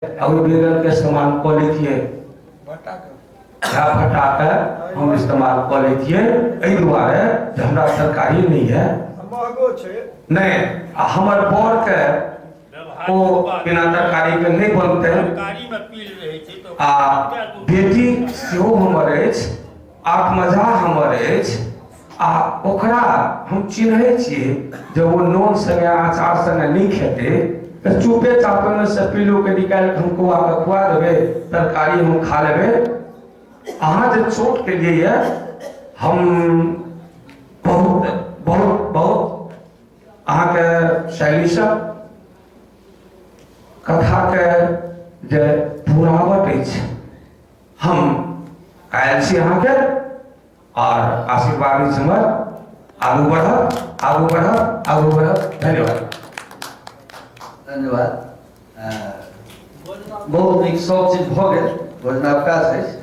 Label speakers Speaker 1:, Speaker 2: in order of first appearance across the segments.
Speaker 1: आ ओहि बैगनके इस्तेमाल कऽ लैतियै, फटाके हम इस्तेमाल कऽ लैतियै, एहि दुआरे जे हमरा तरकारी नहि यऽ।
Speaker 2: महगो छै।
Speaker 1: नहि, आ हमर बरके ओ बिना तरकारीके नहि बनतै। आ बेटी सेहो हमर अछि, आत्मजा हमर अछि, आ ओकरा हम चिन्है छियै जे ओ नून संगे अचार संगे नहि खेतै, तऽ चुपे चाप ओहिमे से पिल्लूके निकालि कऽ हम कौआके खुआ देबै, तरकारी हम खा लेबै। अहाँ जे चोट केलियै यऽ, हम बहुत बहुत बहुत अहाँके शैलीसँ कथाके जे पुरावट अछि, हम आयल छी अहाँके और आशीर्वाद अछि हमर, आगू बढ़ब, आगू बढ़ब, आगू बढ़ब। धन्यवाद।
Speaker 3: धन्यवाद। बहुत नीक सब चीज भऽ गेल। भोजनावकाश अछि।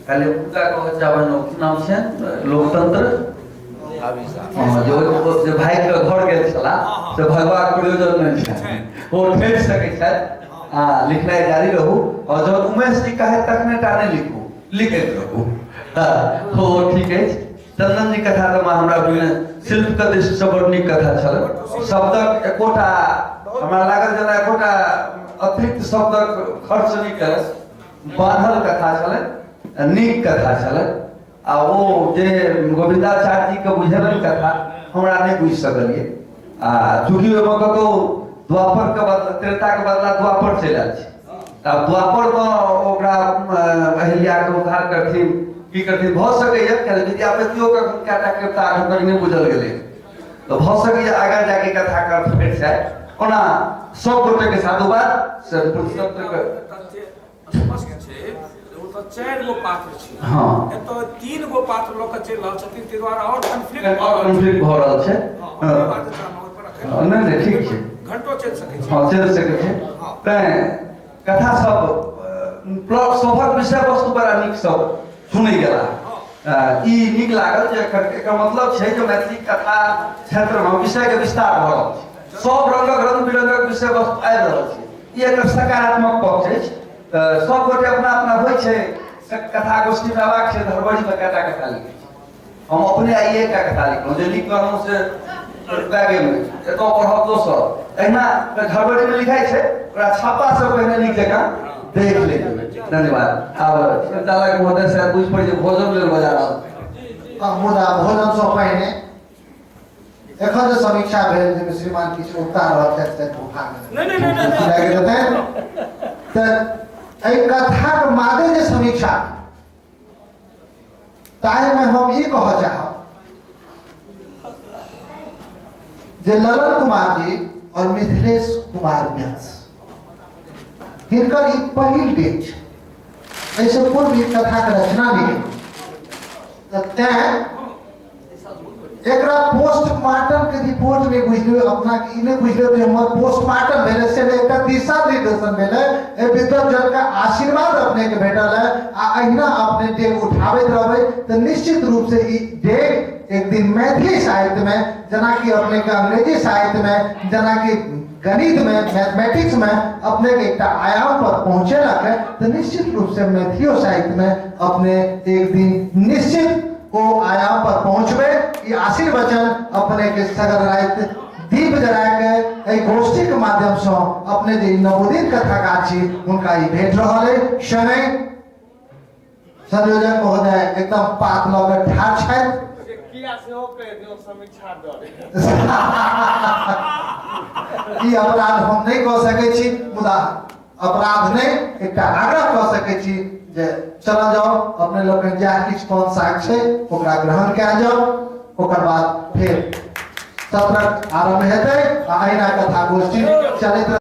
Speaker 3: खाली हुनका कहऽ चाहबनि, की नाम छनि, लोकतंत्र, हँ, जे ओ जे भागि कऽ घर गेल छलाह से भगबाक प्रयोजन नहि छनि, ओ ठहरि सकै छथि। आ लिखनाइ जारी रहू, और जब उमेश जी कहै तखने टा नहि लिखू, लिखैत रहू। हँ, ओ ठीक अछि। चंदन जी कथा तऽ हमरा बुझने शिल्पके दृष्टिसँ बड़ नीक कथा छल। शब्दक एकोटा हमरा लागल जेना एकोटा अतिरिक्त शब्दक खर्च नहि कयल, बान्हल कथा छलै, नीक कथा छलै। आ ओ जे गोविन्दाचार्य जीके बुझेलनि कथा, हमरा नहि बुझि सकलियै। आ चूँकि ओहिमे कतहु द्वापरके बदला, त्रेताके बदला द्वापर चलि आयल छै, तऽ आब द्वापरमे ओकरा अहिल्याके उद्धार करथिन की करथिन, भऽ सकैए। किया विद्यापतियोके एखन कएटा कविता एखन तक नहि बुझल गेलै, तऽ भऽ सकैए आगाँ जाके कथाकार भेट जाय। ओना सब गोटेके साधुवाद से पुरुषोत्तरके
Speaker 4: स्पष्ट छै जे ओतऽ 4 गो पात्र छै। एतऽ 3 गो पात्र लऽ कऽ चलि रहल छथिन, ताहि दुआरे आओर कन्फ्लिक्ट भऽ रहल छै।
Speaker 3: कन्फ्लिक्ट भऽ रहल छै। नहि नहि, ठीक छै।
Speaker 4: घंटो चलि सकै छै।
Speaker 3: हँ, चलि सकै छै। तैं कथा सब प्लॉट सभक विषय वस्तु बड़ा नीक सब सुनै गेला। ई नीक लागल जे एकर मतलब छै जे मैथिली कथा क्षेत्रमे विषयके विस्तार भऽ रहल छै, सब रंगक रंग बिरंगक विषय वस्तु आबि रहल छै। ई एकर सकारात्मक पक्ष अछि। तऽ सब गोटे अपना अपना होइ छै, कथा गोष्ठीमे अयबाक छै, धरबड़ीमे कएटा कथा लिखै छै। हम अपने आइ एकटा कथा लिखलहुँ, जे लिख कहलहुँ से बैगेमे एतऽ पढ़ब दोसर। एहिना तऽ घरबड़ीमे लिखाइ छै, ओकरा छापासँ पहिने नीक जकाँ देख ले। धन्यवाद। आब संचालक महोदय शायद बुझि पड़ै जे भोजन लेल बजा रहल।
Speaker 5: मुदा भोजनसँ पहिने एखन जे समीक्षा भेल जाहिमे श्रीमान किछु उगता रहल छथि, से धोखा
Speaker 4: नहि नहि नहि नहि
Speaker 5: लागि जेतनि। तऽ एहि कथाक मादे जे समीक्षा, ताहिमे हम ई कहऽ चाहब जे ललन कुमार जी और मिथिलेश कुमार व्यास हिनकर ई पहिल डेट छै। एहिसँ पूर्व ई कथाके रचना नहि भेल, तऽ तैँ एकरा पोस्टमार्टम के रिपोर्ट नहि बुझलियौ। अपना के ई नहि बुझलियौ जे हमर पोस्टमार्टम भेलै से नहि, एकटा दिशा निर्देशन भेलै। एहि विद्वत जन के आशीर्वाद अपने के भेटल है, आ अहिना अपने डेग उठाबैत रहबै तऽ निश्चित रूप से ई डेग एक दिन मैथिली साहित्य में, जेनाकि अपने के अंग्रेजी साहित्य में, जेनाकि गणित में, मैथमेटिक्स में अपने के एकटा आयाम पर पहुंचेलक है, तऽ निश्चित रूप से मैथिलियो साहित्य में अपने एक दिन निश्चित ओ आयाम पर पहुंचबे। ई आशीर्वचन अपने के सगर राति दीप जरा के एहि गोष्ठी के माध्यम से अपने जे नवोदित कथाकार छी हुनका ई भेट रहल है। शनै संयोजक महोदय एकदम पात लऽ के ठाढ़ छथि।
Speaker 2: किया सेहो कहि दियौ समीक्षा डरे।
Speaker 5: ई अपराध हम नहि कऽ सकै छी, मुदा अपराध नहि, एकटा आग्रह कऽ सकै छी जे चलल जाउ अपने लोकनि, जएह किछु कोन साग छै ओकरा ग्रहण कयल जाउ, ओकर बाद फेर सत्रक आरम्भ हेतै आ अहिना कथा गोष्ठी चलैत।